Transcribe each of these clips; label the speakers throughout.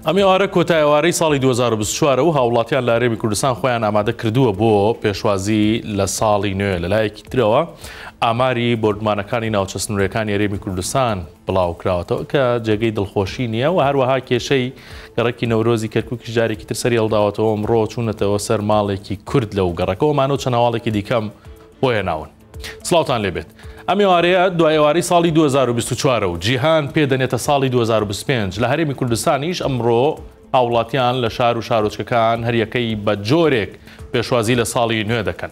Speaker 1: ئەم ئێوارە کۆتا ئێوارەی ساڵی 2024 و هاوڵاتیان لە هەرێمی کوردستان خۆیان ئامادە کردووە بۆ پێشوازی لە ساڵی نوێ. لەلایەکی ترەوە ئاماری بۆردومانەکانی ناوچە سنوورەکانی هەرێمی کوردستان بڵاوکراوەتەوە کە جێگەی دڵخۆشی نییە و هەروەها کێشەی گەڕەکی نەورۆزی کەرکووکیش جارێکی تر سەری هەڵداوەتەوە، ئەمڕۆ چوونەتەوە سەر ماڵێکی کورد لەو گەڕەکەوە. مانەوە چەند هەواڵێکی دیکەم بۆ هێناون. سڵاوتان لێبێت. ئەم ئێوارەیە دوای ئێوارەی ساڵی 2024 و جیهان پێدەنێتە ساڵی 2025. لە هەرێمی کوردستانیش ئەمڕۆ هاوڵاتیان لە شار و شارۆچکەکان هەریەکەی بە جۆرێک پێشوازی لە ساڵی نوێ دەکەن.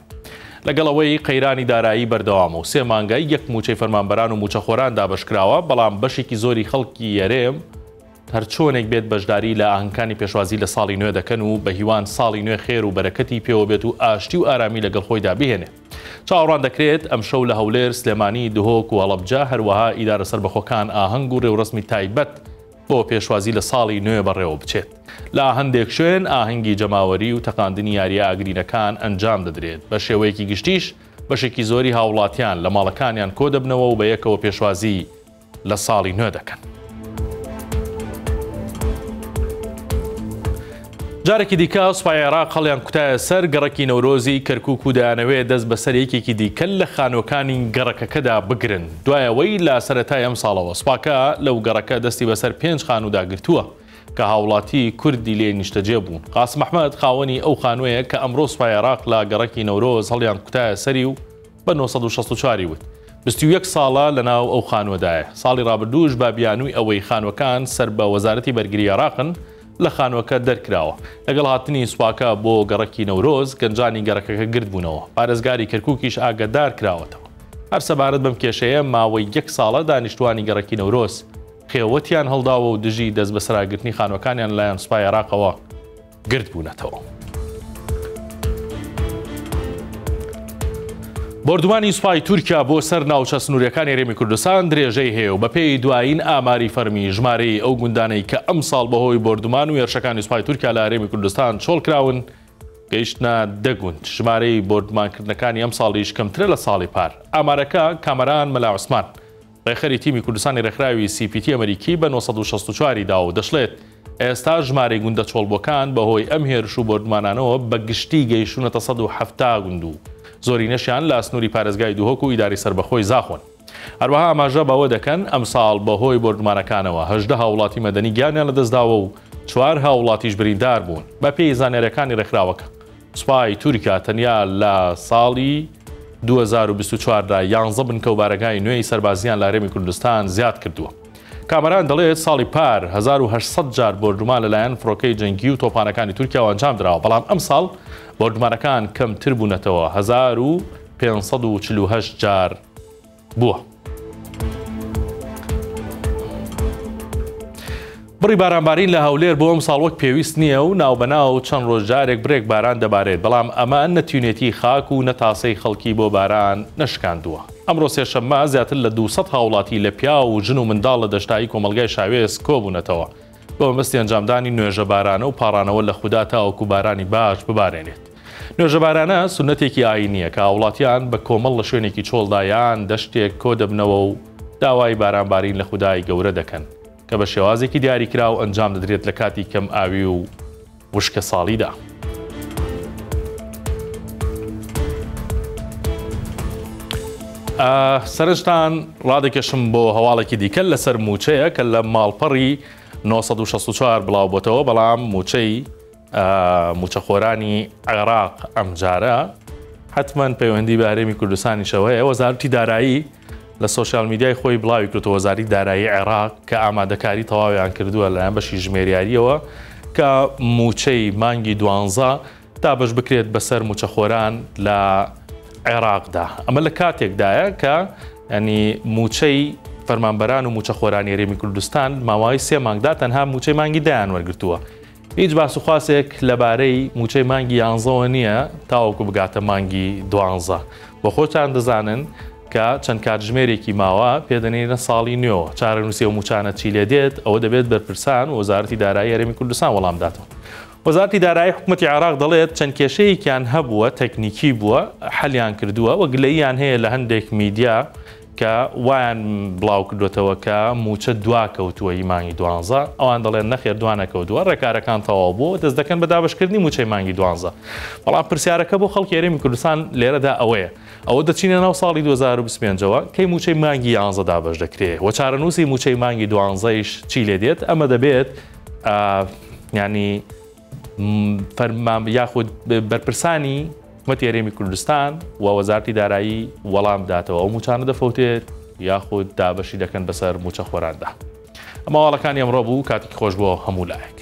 Speaker 1: لەگەڵ ئەوەی قەیرانی دارایی بەردەوامە و سێ مانگە یەک موچەی فەرمانبەران و موچەخۆران دابەشکراوە، بەڵام بەشێکی زۆری خەڵکی هەرێم هەرچۆنێک بێت بەشداری لە ئاهەنگەکانی پێشوازی لە ساڵی نوێ دەکەن و بە هیوان ساڵی نوێ خێر و بەرەکەتی پێوە بێت و ئاشتی و ئارامی لەگەڵ خۆیدا بهێنێ. چاوەڕوان دەکرێت ئەمشەو لە هەولێر، سلێمانی، دهۆک و هەڵەبجە، هەروەها ئیدارە سەربەخۆکان ئاهەنگ و رێوڕەسمی تایبەت بۆ پێشوازی لە ساڵی نوێ بەڕێوە بچێت. لە هەندێک شوێن ئاهەنگی جەماوەری و تەقاندنی یارییە ئاگرینەکان ئەنجام دەدرێت، بە شێوەیەکی گشتیش بەشێکی زۆری هاوڵاتیان لە ماڵەکانیان کۆدەبنەوە و بەیەکەوە پێشوازی لە ساڵی نوێ دەکەن. جارێکی دیکە سوپای عێراق هەڵیان کوتایە سەر گەڕەکی نەورۆزی کەرکوک و دەیانەوێت دەست بەسەر یەکێکی دیکە لە خانووەکانی گەڕەکەکەدا بگرن، دوای ئەوەی لە سەرەتای ئەمساڵەوە سوپاکە لەو گەڕەکە دەستی بەسەر 5 خانوودا گرتووە کە هاوڵاتی کوردی لێ نیشتەجێ بوون. قاسم ئەحمەد خاوەنی ئەو خانووەیە کە ئەمڕۆ سوپای عێراق لە گەڕەکی نەورۆز هەڵیان کوتایە سەری و بە 964 ی وت، 21 ساڵە لەناو ئەو خانووەدایە، ساڵی ڕابردووش بە بیانووی ئەوەی خانووەکان سەر بە وەزارەتی بەرگری عێراقن لە خانووەکە دەرکراوە. لەگەڵ هاتنی سوپاکە بۆ گەڕەکی نەورۆز، گەنجانی گەڕەکەکە گردبوونەوە، پارێزگاری کەرکووکیش ئاگادار کراوەتەوە. هەر سەبارەت بەم کێشەیە ماوەی یەک ساڵە دانیشتووانی گەڕەکی نەورۆز خێوەتیان هەڵداوە و دژی دەستبەسەراگرتنی خانووەکانیان لەلایەن سوپای عێراقەوە گرد بوونەتەوە. بۆردومانی سوپای تورکیا بۆ سەر ناوچە سنووریەکانی هەرێمی کوردستان درێژەی هەیە و بەپێی دوایین ئاماری فەرمی ژمارەی ئەو گوندانەی کە ئەمساڵ بەهۆی بۆردومان و هێرشەکانی سوپای تورکیا لە هەرێمی کوردستان چۆڵکراون گەیشتنە 10 گوند. ژمارەی بۆردومانکردنەکانی ئەمساڵیش کەمترە لە ساڵی پار. ئامارەکە کامەران مەلا عوسمان ڕێکخەری تیمی کوردستانی ڕێکخراوی سی پی تی ئەمریکی بە 964 ی داوە و دەشڵێت، ئێستا ژمارەی گوندە چۆڵبووەکان بەهۆی ئەم هێرش و بۆردومانانەوە بە گشتی گەیشتوونەتە 170 گوند و زۆرینەشیان لە سنووری پارێزگای دهۆک و ئیدارەی سەربەخۆی زاخۆن. هەروەها ئاماژە بەوە دەکەن، ئەمساڵ بەهۆی بۆردومانەکانەوە 18 هاووڵاتی مەدەنی گیانیان لەدەستداوە و چوار هاووڵاتیش بریندار بوون. بەپێی زانیارییەکانی ڕێکخراوەکە، سوپای تورکیا تەنیا لە ساڵی 2024 دا 11 بنکە و بارەگای نوێی سەربازییان لە هەرێمی کوردستان زیاد کردووە. کامەران دەڵێت ساڵی پار 1800 جار بۆردومان لەلایەن فڕۆکەی جەنگی و تۆپانەکانی تورکیاوە ئەنجام دراوە، بەڵام ئەمساڵ بۆردومانەکان کەمتر بوونەتەوە 1548 جار بووە. بڕی بارانبارین لە هەولێر بۆ ئەمساڵ وەک پێویست نییە و ناوبەناو چەند ڕۆژ جارێک برێک باران دەبارێت، بەڵام ئەمە نە تینوێتی خاک و نە تاسەی خەڵکی بۆ باران نەشکاندووە. ئەمڕۆ سێشەممە زیاتر لە 200 هاوڵاتی لە پیاو و ژن و منداڵ لە دەشتایی کۆمەڵگای شاوێس کۆبوونەتەوە بە مەبەستی ئەنجامدانی نوێژە بارانە و پاڕانەوە لە خودا تاوەکو بارانی باش ببارێنێت. نوێژە بارانە سوننەتێکی ئایینییە کە هاوڵاتیان بە کۆمەڵ لە شوێنێکی چۆڵدا یان دەشتێک کۆدەبنەوە و داوای بارانبارین لە خودای گەورە دەکەن کە بە شێوازێکی دیاریکراو ئەنجام دەدرێت لە کاتی کەم ئاوی و وشکەساڵیدا. سەرنجتان ڕادەکێشم بۆ هەواڵێکی دیکە لەسەر مووچەیە کە لە ماڵپەڕی 964 بڵاو بۆتەوە، بەڵام مووچەی مووچەخۆرانی عێراق ئەمجارە حتمما پەیوەندی بە هەرێمی کوردستانیشەوە هەیە. وەزارەتی دارایی لە سۆشیال میدیای خۆی بڵاوی کردەوە، وەزاری دارایی عێراق کە ئامادەکاری تەواویان کردووە لەلایەن بەشی ژمێریاریەوە کە مووچەی مانگی دوانزە دابەش بکرێت بەسەر مووچەخۆران لە عێراقدا. ئەمە لە کاتێکدایە کە ینی مووچەی فەرمانبەران و مووچەخۆرانی هەرێمی کوردستان ماوەی سێ مانگدا تەنها مووچەی مانگی دایان وەرگرتووە. هیچ باس و خواسێک لەبارەی مووچەی مانگی یانزەوە نییە تاوەکو بگاتە مانگی دوانزە. بۆ خۆتان دەزانن کە چەند کاتژمێرێکی ماوە پێدەنێنە ساڵی نوێوە. چارەنووسی ئەو مووچانە چی لێ دێت ئەوە دەبێت بەرپرسان و وەزارەتی دارایی هەرێمی کوردستان وەڵام داتەوە. وەزارەتی دارایی حکوومەتی عێراق دەڵێت چەند کێشەیەکیان هەبووە تەکنیکی بووە حەلیان کردووە و گلەییان هەیە لە هەندێک میدیا کە وایان بڵاو کردوێتەوە کە موچە دوا کەوتووە ی مانگی دوانزە، ئەوان دەڵێن نەخێر دوا نەکەوتووە، ڕێکارەکان تەواو بووە، دەست دەکەن بە دابەشکردنی موچەی مانگی دوانزە. بەڵام پرسیارەکە بۆ خەڵکی هەرێمی کوردستان لێرەدا ئەوەیە، ئەوە دەچینە ناو ساڵی 2025 ەوە، کەی موچەی مانگی یانزە دابەش دەکرێ و چارەنووسی موچەی مانگی دوانزەیش چی لێ دێت؟ ئەمە دەبێت ینی فەرمان یاخود بەرپرسانی حکومەتی هەرێمی کوردستان و وەزارەتی دارایی وەڵام بداتەوە ئەو موچانە دەفەوتێت یاخود دابەشی دەکەن بەسەر موچەخۆراندا. ئەمە هەواڵەکانی ئەمڕۆ بوو کاتێکی خۆش بۆ هەموو لایەک.